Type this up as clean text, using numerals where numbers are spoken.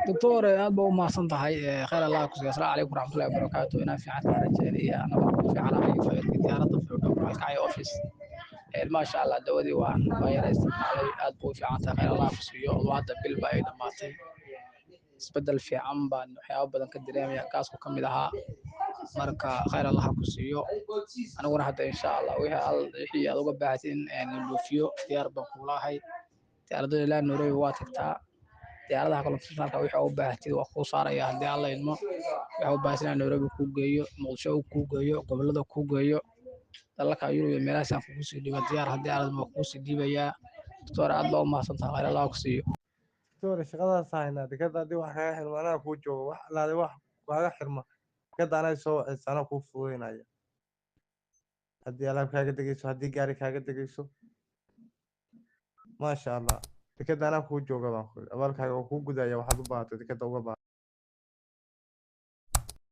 Doctor, aad baa u mahadsan tahay. Khayr Allah ku siiyo. Asalaamu calaykum waraxmatullahi wabarakaatu. Inaan fiican kaa rajaynaya, anaba ku fiicanahay. Faylka diyaaradda Fayadhowr Kalkacyo office. Maasha Allah, dawadii waan yara isticmaalay, aad buu u fiican tahay. Khayr Allah ku siiyo. Aduu hadda bil baa ay dhammaatay, isbedel fiican baan waxyaabo badan ka dareemaya, kaasku ka mid ahaa. Marka khayr Allah ku siiyo. Aniguna hadda insha Allah wixii aad uga baahatid in la dhoofiyo, diyaar baan kuulahay. Diyaaradda ilaa Nairobi waa tagtaa, diyaaradaha kale internationalka wixii u baahatid waa kuu saaraya haddii Alla idmo. Waxa u baahatid inaan Nairobi kuu geeyo, Muqdisho kuu geeyo, gobollada kuu geeyo, dalalka Yurub iyo meelahaas aan kugu sii dhiibo, diyaar. Haddii Alla idmo waa kugu sii dhiibayaa. Doctor, aad baa u mahadsantahay, khayr Allah ku siiyo. Doctor, shaqadaas haynaa. Dekada haddii wax kaga xirma, anaa kuu joogo. Wax alaale wax kaaga xirma dekada, anaa soo wacaysa, anaa kuu fududeynaya. Haddii alaab kaaga degeyso, haddii gaari kaaga degeyso, maasha Allah, dekada anaa kuu jooga baan ku yidhi. Abaalkaaga waa kuu gudaya. Waxaad u baahato dekada uga baahan.